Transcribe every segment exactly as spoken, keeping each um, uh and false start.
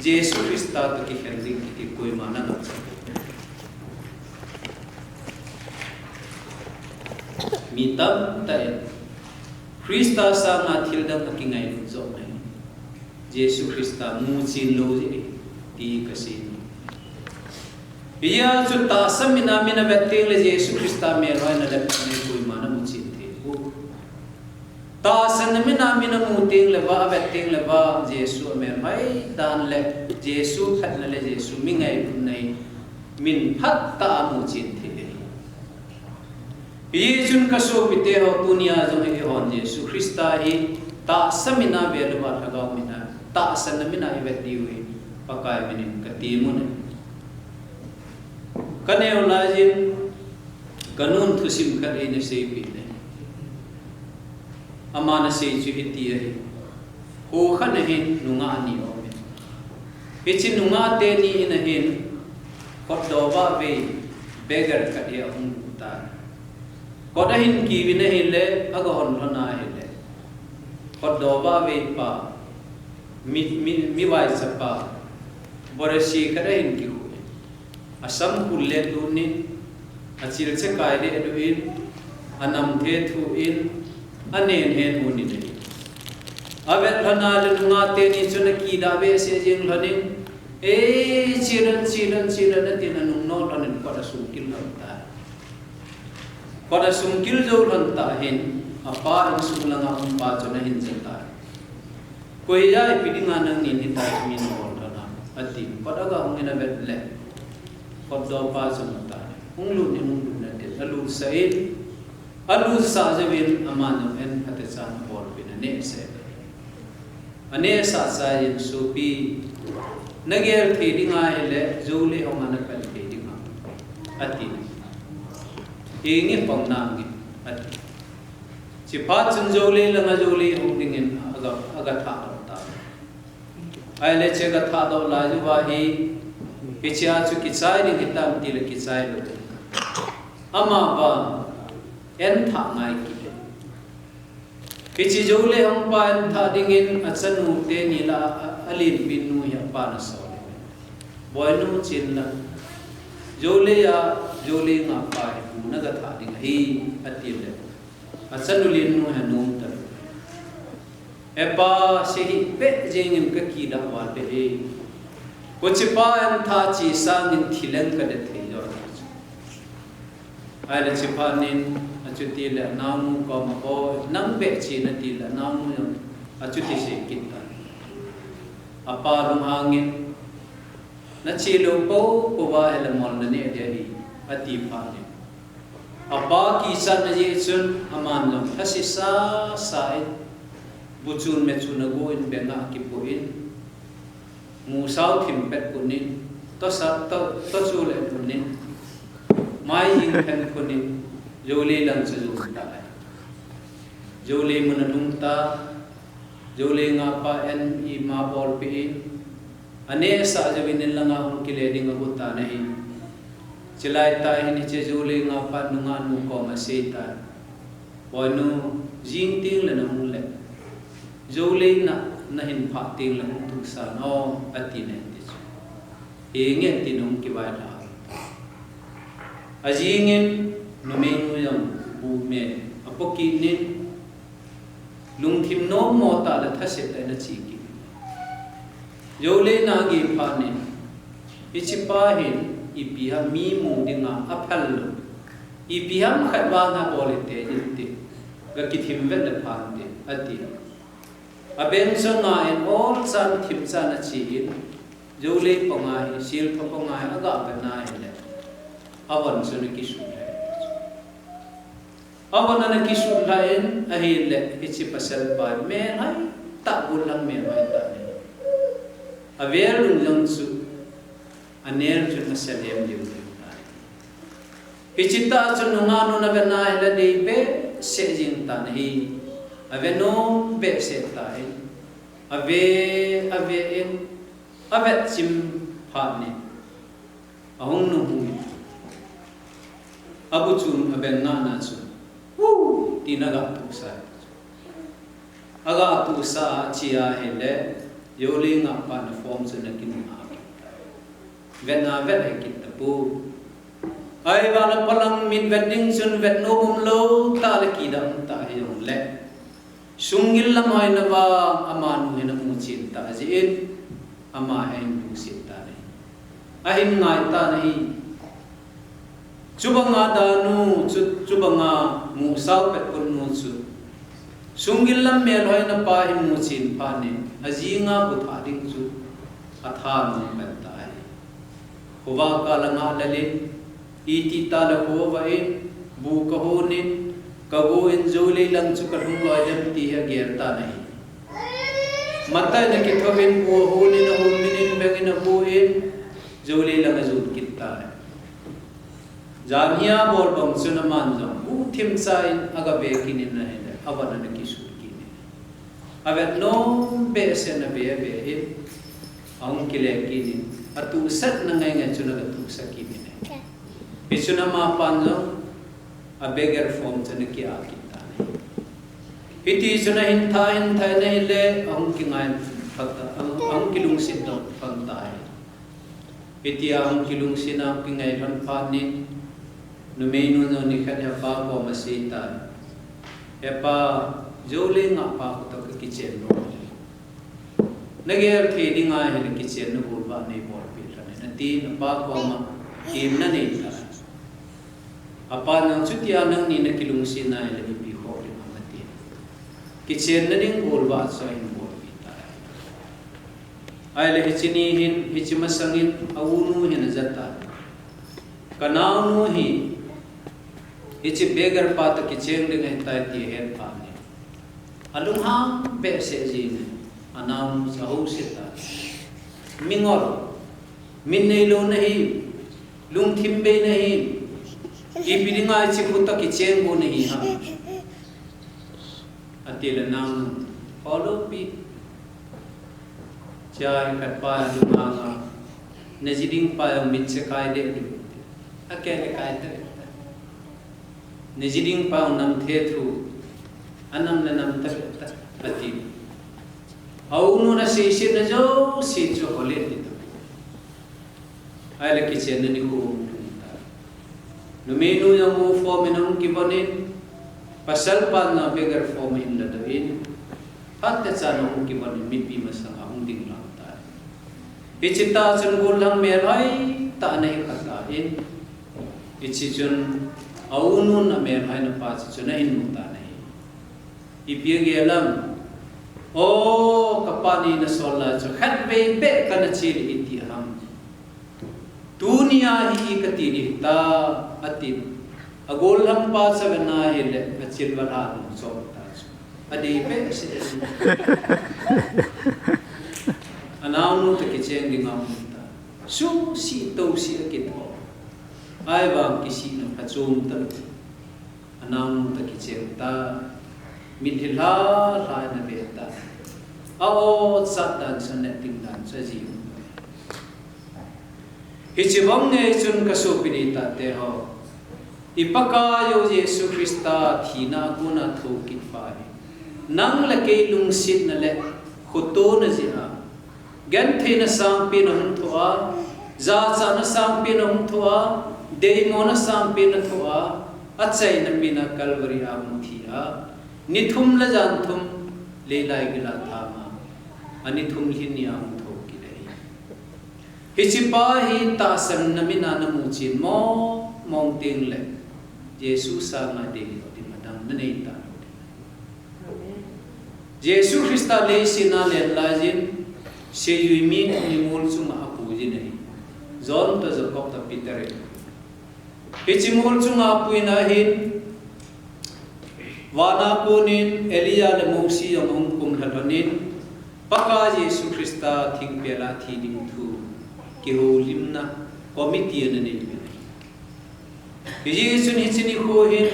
Jesu Christa toh kikhen ding kiti koima na ngapcha. Mi tamtah in Christa sanga thil dang akingailut joh ahi. Jesu Christa muchen lou jeh ahi ti kasei. Hijeh chun tahsa mina min avet teng le Jesu Christa melhoina le phatna koima na muchen thei poi. Tahsa mina min amu teng le va, avet teng le va, Jesu amelhoi dan le Jesu phatna le Jesu mi ngailutna hi min phatah a muchen thei ahi. Hijeh chun kasopite ho, tunia jong eihon Jesu Christa hi tahsa mina vet louva lhagao mina, tahsa mina ivet diu hi Pakai minin katemun ahi. Kaneo laijin kanun thusim khat eina seipeh e. Aman asei chu hiti ahi. Kho khat a hin nungah ni aume. Hiche nungah teni in ahin, khutdoh vah vei beggar khat hi ahung lut tai. Kot ahin kiuvin ahile, agahon lhon ahile, khutdoh vah vei pa, mi, mi, mi vaicha pa, boresi khat ahin kikhuh in, asam khul le tun in, achilse kai le du in, anamthe thu in, anen hen mun in ahi. Avet lhon a le nungah teni chun akidah behseh jeng lhon in, "Ei, chilhon, chilhon, chilhon," atin anung nom lhon in kot asung kil lhon tai. Kot asung kil jou lhon tah hin, apa insung langa um pa chun ahin ja tai. "Koi a ipi dinga nangnin hitia chu min ahol lhon a?" ati. Kot agahung in avet le, khutdoh pa chun atai. "Hung lut in, hung lut in," atin. Alutsah in, alutsah jouvin aman jong en phatecha in abolpeh in anehsah e. Anehsah chai in, "Sopi, nagel thei ding ahile, jou le hong a napel thei ding ham?" ati. "Henge, pang nange," ati. Chuphat chun jou le langa jou le hong dingin aga, agathahdoh tai. Ahile hiche agathahdoh lai uva hi, hichea chu kichai ding hitam tile kichai lou. Amavang en thah ngai kit e. Hiche jou le hong pa en thah dingin achanu teni lah a, a, alenpen nu hi apan asol e. "Boinu, chen lang. Jou le a, jou le ngah pa hi bu nagathah ding ahi," ati le, achanu lennu hi anom tan. "He pa, sei hih beh jengin kakidah val beh e. Hichepa en thah chesangin thi leng kadet thei jo." Ahile chuphat in, achuti le anaonu koma, "Boi, nang beh chen," ati le anaonu jong achuti sei kit tan. Apa lunghang in, "Nache lou poupou va ahile mol naneh ding ahi," ati phat in, apa kichatna jeh chun aman jong thase sasa in, buchun mechun ago in, beng a akipoh in, musao thim pet put in, tosa, to, tochu le put in, mai jing phen put in, jou le lang chu ajon tai. Jou le mun alhung tai. Jou le ngah pa en ima bolpeh in, anehsah jouvin in langa hung kile ding agot tan ahi. Chulai tah hin hiche jou le ngah pa nungah nu koma asei tai. "Boinu, jing teng le nahung le, jou le na, nahin phah teng le hung tusan o," ati na hiti chu. "Henge," tin ahung kivailhah. Ajing in numeinu jong bu me apo kit in, lungthim nommo tah le thase tah in ache kit. Jou le na ageh phat in, "Hichepa hin ipi ham mi mu dinga aphal lou, ipi ham khat vang abol hite," ati. "Gakithim vet le phante," ati. Abeng chu nga in olchan thimchan ache in, jou le panga hi, silpha panga hi agah vet na ahile, avon chu ana kisut lheh. Avon ana kisut lheh in ahile, hiche pasal pa hi melhoi tah, gollhang melhoi tah in, avel lung jong chu anel chun asa lem diu tai. Hiche tah chun nungah nun avet na ahile adei behseh jing tan ahi. Ave nom behseh tan, ave, ave in, avet chim phat in, ahung nung hung in, abu chun abeng ngahna chun, "Hu!" tin aga tuhsah. Aga tuhsah a ache ahile, Joulei ngahpa na form chu na kinung a. Vet na vet he kit tapu. Ahivang na palang mit vet ding chun vet nom umlou tah le kidang tah hijongle, sunggil lam hoi na vang amanu hin amuchen tah jeh in, ama hin lungset tan ahi. Ahin ngai tan ahi. Chubanga danu chu, chubanga musao pet pon nu chu, sunggil lam melhoina pa hin muchen phat in, ajinga bu thah ding chu atha nom pan tai. Khovah kah a ngah lel in, iti tah le khovah in, bu kahon in, kagon joulei lang chu kalhung loi dem ti hi agel tan ahi. Matai na kitho in bu ahon in, ahon min in, beng in abu in, joulei lang ajon kit tai. Jan hia bol bang chun aman jong bu thim cha in aga ve kit in ahile, avan ana kisut kit in. Avet nom behseh in ave ve in, ahung kile kit in, atuhsah na ngai ngai chun aga tuhsah kit in. Hichun amapan jong a beggar form chu ana ki-a kit tan ahi. Hiti chun ahin tha, ahin tha in ahile, ahung kingai phat ta, ahung, ahung kilungset doh phat tai. Hitia ahung kilungset a, kingai lhon phat in, numeinu jong nikhat hepa koma asei tai. Hepa, joulei ngahpa kho toh kakichen nom. Nagel thei ding ahile kichenna golvah neibolpeh lhon in, atin apa koma temna anei tai. Apan jong chutia nangni nakilungset na ahile ipi khoh ding ham atin. Kichenna ding golvah chu ahin bolpeh tai. Ahile hiche ni hin, hiche masang in a-unu hin aja tai. Kanaonu hi, hiche beggar pa toh kicheng ding ahitai ti ahet phat in, alunghang behseh jeng in, anaonu chu ahouse tai. Mingol, min neilou nahi, lungthim bei nahi, ipi dinga hiche kho toh kicheng bou nahi ham? Atile anaonu, kholou pi. Chai khat pa alunghang a, naji ding pa jong mitche kai deh deh. Akai le kai ta. Naji ding pa jong nam thethu, anam le nam ta ta, ati. A-unun aseisetna jouse chu ahole ti ta. Ahile kichenna nikho hung lhung tai. Numeinu jong mu form in ahung kivon in, pasalpan jong beggar form in ladoh in, phat tah chan ahung kivon in mipi masang a ahung ding lang tai. Hiche tah chun gollhang melhoi tah ana hi kha tan, hiche chun a-unun amelhoina pa chu chun ahin mu tan ahi. Ipi agel ham? O, kapa ni nasol lai chu khatvei beh kana che ding iti ham? Tunia hi kati ding ta, atin. Agollhang pa chu avet na ahile, achil val a dong chom ta chu. Adei behseh. Anaonu toh kicheng ding aum ta. Suse touse akitho. Ahivang kisihna phachom talou. Anaonu toh kicheng ta, mitlhi lha lha in ave ta. A-ochat dan chu, aneh ding dan chu aji um. Hiche bang ngei chun kasopi deitah teho, i Pakaiyu Jesu Christa thina a kona thou kit pa hi, nang le kei lungsetna le khotona jeh a, gentheina sangpen ahung thoh a, jachatna sangpen ahung thoh a, deimona sangpen athoh a, achaina pen a Calvary a ahung thi a, ni thum le jan thum leilai gil a atham a, ani thum lhin ni a ahung thou kit ahi. Hiche pa hi tahsanna min a namu chen mong mong tengle, Jesu sanga deidoh ding adang nanei talou ding. Jesu Christa leiset a alen laijin, seijui mi thum hi mol chunga apuijin ahi. John toh Jacob toh Peter in. Hiche mol chunga apuina hin, vana konin Elijah le Mosi jong ahung kumlha lhonin, Pakai Jesu Christa thingpel a thi ding thu kihoulimna committee ana neiuvin ahi. Hijeh chun hiche nikho hin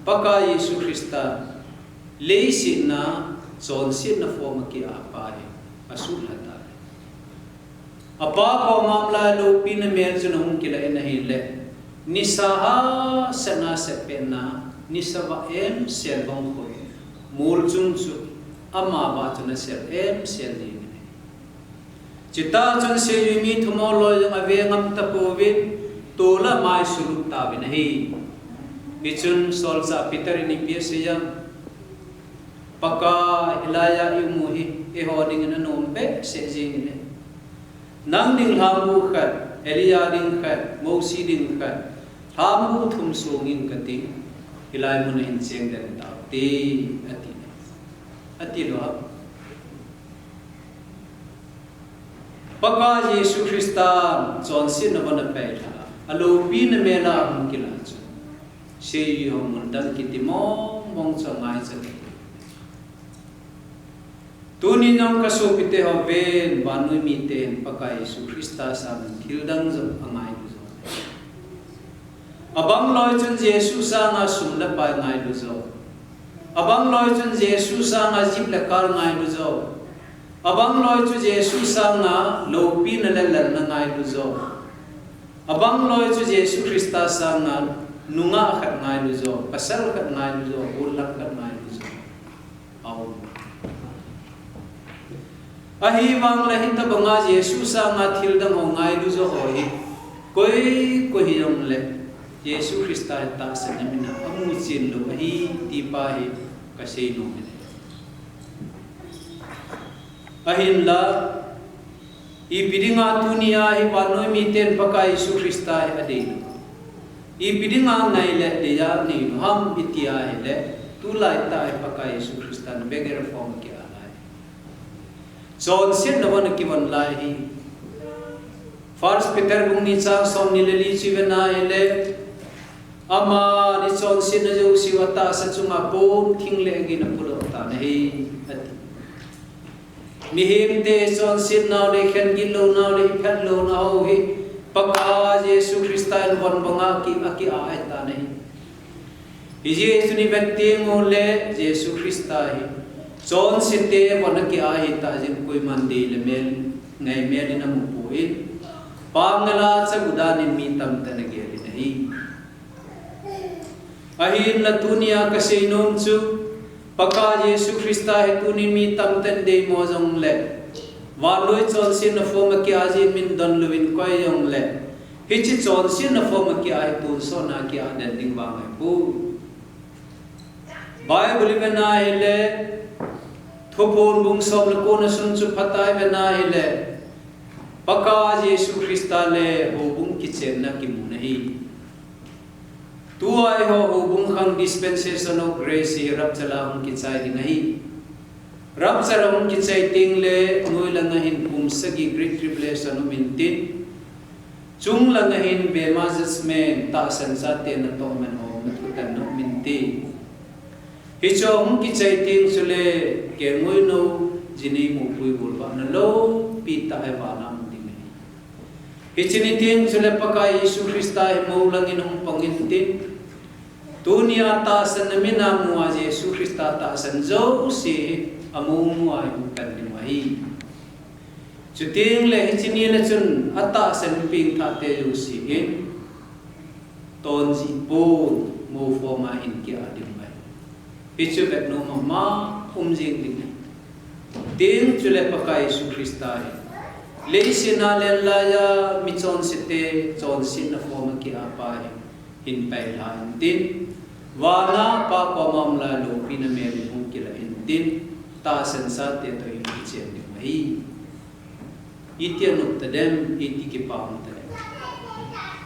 Pakai Jesu Christa leiset a chonsetna form a ki-a pa hi asuhlha tai. Apa koma umlai loupina mel chun ahung kilah in ahile, nisa hahsatna, sehpetna, nisa vah emsel bang khoi, mol chung chu ama vah chun asel emsel jeng in ahi. Chutah chun seijui mi thum ho loi jong ave ngam tapouvin, tol a amai sulut tauvin ahi. Hichun solchah Peter in ipi asei em? Pakai, hilai a i um u hi eiho dingin anom behseh jengin ahi. Nang ding lhambu khat, Elijah ding khat, Mose ding khat, lhambu thum songin kati, hilai mun a hin cheng den taute, ati. Ati lou ham? Pakai Jesu Christa chonsetna von apeilha, aloupina mel a hung kilah chu, seijui ho mun dang kiti mong mong chu angai chan. Tunin jong kasopite ho ven, vannoi miten Pakai Jesu Christa sangin thil dang jong angailu jo. Abang loi chun Jesu sanga sum le pai ngailu jo. Abang loi chun Jesu sanga jeep le car ngailu jo. Abang loi chu Jesu sanga loupina le lalna ngailu jo. Abang loi chu Jesu Christa sanga nungah khat ngailu jo, pasal khat ngailu jo, gollhang khat ngailu jo. Aum. Ahivang le hitobanga Jesu sanga thil dang ho ngailu jo ho hi, koi, koi hijongle Jesu Christa hi tahsanna mina amu chen lou ahi, ti pa hi kasei nom e. Ahinla, ipi dinga tunia hi vannoi miten Pakai Jesu Christa hi adei lou? Ipi dinga ngai le deiya neilou ham iti ahile, tulai tah hi Pakai Jesu Christan beggar form a kia lai. Chonsetna von akivon lai hi. First Peter bung ni chang somni le li chu iven ahile, amani chonsetna jouse u atahsa chunga pon thing le gin apodoh tan ahi, ati. Mihemte chonsetnau le khen gillounau le iphet louna ho hi Pakai Jesu Christa in von banga ki, aki a ahitan ahi. Hijeh chun ivet tengule Jesu Christa hi chonsete von aki a ahitah jeh in koiman dei le mel, ngai mel in amupoi. Pangala chagu danin mi tamtah in agel in ahi. Ahinla tunia kasei nom chu, Pakai Jesu Christa hi tuni mi tamtah in deimo jongle, vannoi chonsetna form a kia jeh in min donlouvin koi jongle, hiche chonsetna form a kia hi tonsot na kia den ding vang ahipoi. Bible iven ahile, Thuphon bung som le kona sun chu phatah a iven ahile, Pakai Jesu Christa le houbung kichenna kimun ahi. Tua eiho houbung khang dispensation of grace hi rapture a hung kichai ding ahi. Rapture a hung kichai tengle, noi langa hin kum sagi Great Tribulation um intin, chung langa hin Bema judgment, tahsan chate natoh man ho, nathutanna um intin. Hichu ahung kichai teng chule, kelngoi nou, jinei mopui golvahna loupi tah hi vana um ding ahi. Hiche ni teng chule Pakai Jesu Christa hi mou langin hung pang intin, tunia tahsanna mina mu a Jesu Christa tahsan jouse hi amou mu a hung pan ding ahi. Chutengle hiche ni le chun atahsan pengthahte jouse hin tonjih pon mou form a hin kia ding ahi. Hichu vet nom mama um jing ding ahi. Teng chule Pakai Jesu Christa hi leiset a len laiya mi chonsete chonsetna form a kia pa hi hin peilha intin, vana Pa koma um lai loupina mel in hung kilah intin, tahsan chate toh hin kichen ding ahi. Iti anop tadem, iti kipa um tadem.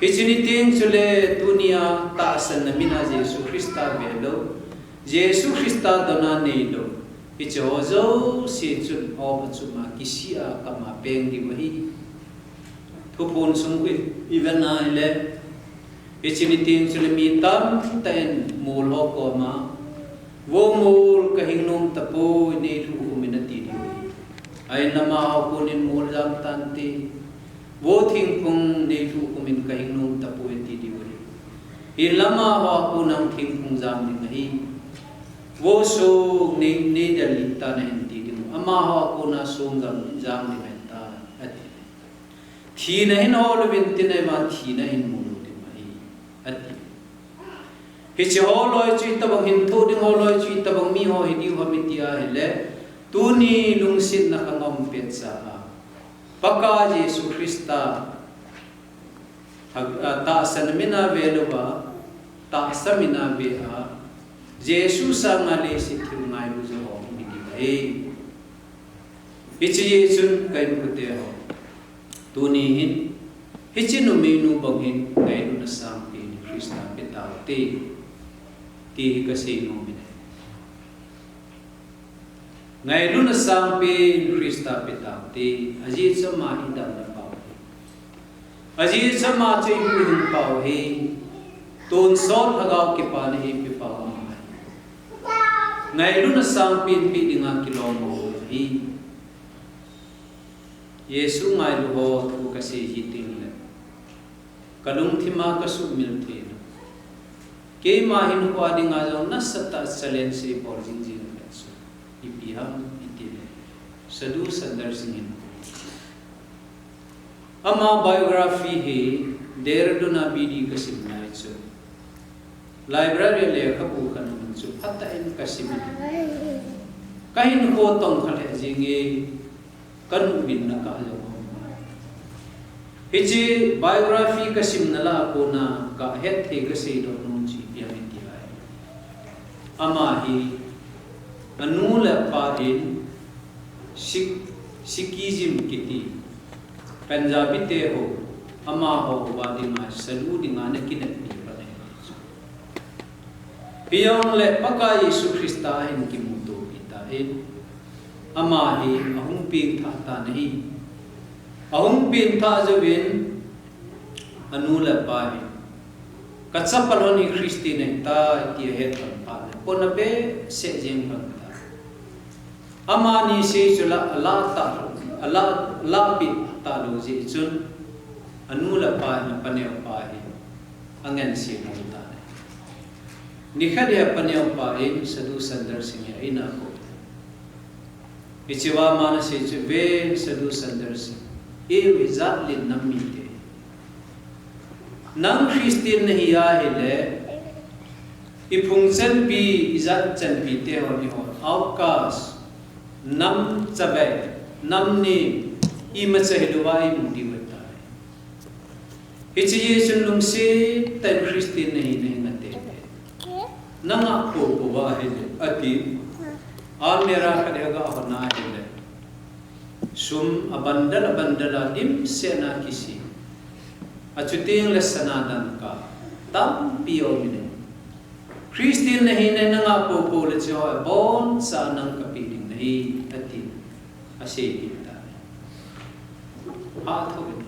Hiche ni teng chule tunia tahsanna mina Jesu Christa velou, Jesu Christa dona neilou, hiche ho jouse chun hom achuma kisih a kama peng diu ahi. Thuphon sung khu iven ahile, hiche ni teng chule mi tamtah in mol ho koma, vo mol, kahin nom tapoi, neilhuh khum in ati diu ahi. Ahinla amaho konin mol jam tante, vo thingphung, neilhuh khum in kahin nom tapoi ati diu ahi. Hinla amaho a kona thingphung jam ding ahi. Vo song, nei, neidel lih tan ahin ti diu. Amaho a kona song jam, jam ding ahitai, ati. Thina hin hol uvin tin, eima thina hin mu lou ding ahi, ati. Hiche holoi chu itobang hin thoh ding holoi chu itobang mi ho hidiu ham iti ahile, tuni lungsetna khang um petsa a, Pakai Jesu Christa tahsan mina ve louva, tahsa mina ve a, Jesu sanga leiset thil ngailu jo ho um ding ahi. Hiche jeh chun ka inkote ho, tuni hin hiche numeinu bang hin ngailutna sangpen Christa pe taute, ti hi kasei nom in ahi. Ngailutna sangpen Christa pe taute, ajeh chu ama hi damna pau ahi. Ajeh chu ama chu ihuhhing pau ahi. Tonsot Lhagao kipana eipe pau ama ahi. Ngailutna sangpen pe dinga kilom bou ahi. Jesu ngailu ho thu kasei ji tengle, kalungthima kasuhmil theina, keima hinkhoa dinga jong nasatah challenge eibol jing jing khat chu ipi ham itile, Sadhu Sundar Singh hin ama biography hi Dehradun a B D kasim lai chu, library a lekhabu khat aum chu phatah in kasim in, kahinkho tongkha lheh jenge, kanuhvinna kah jong aum. Hiche biography kasimna lah a kona kahetthei kaseidoh nom chu ipi ham itile, ama hi anu le apa in Sikh, Sikhism kiti Punjabi te ho, amaho uva dinga Sadhu dinga ana kineppi pan ahi. Hijongle Pakai Jesu Christa ahin kimutopi tan, ama hi ahung pengthah tan ahi. Ahung pengthah jouvin anu le apa hin, kachapa lhon hi Christian ahitai ti ahet lhon phat le, pona behseh jeng lhon tan. Amani sei chu alah, alah tah, alah, alahpeh talou jeh chun, anu le apa hin apaneo pa hi angansei lhon tan ahi. Nikhat hi apaneo pa in Sadhu Sundar Singh hi a-in a akou. Hichea aman asei chu, Ven Sadhu Sundar Singh, eiho ijat len nam mite, nang Christian nahi ahile, iphung chanpi, ijat chanpi te ho, eiho outcast, nam chavei, nam neng, imacha hilouva imu diu ahitai. Hiche jeh chun lungset tah in Christian nahi nahi nate, nanga poupou ahile, ati. Almirah khat hi aga hon ahile, sum a bundle a bundle a dimset a kisem, achutengle sana dangka tampi aum in ahi. Christian nahi nahi nanga poupou le hicheho aboncha nang kapeh ding nahi, ati. Asei kit tan. Hatah in,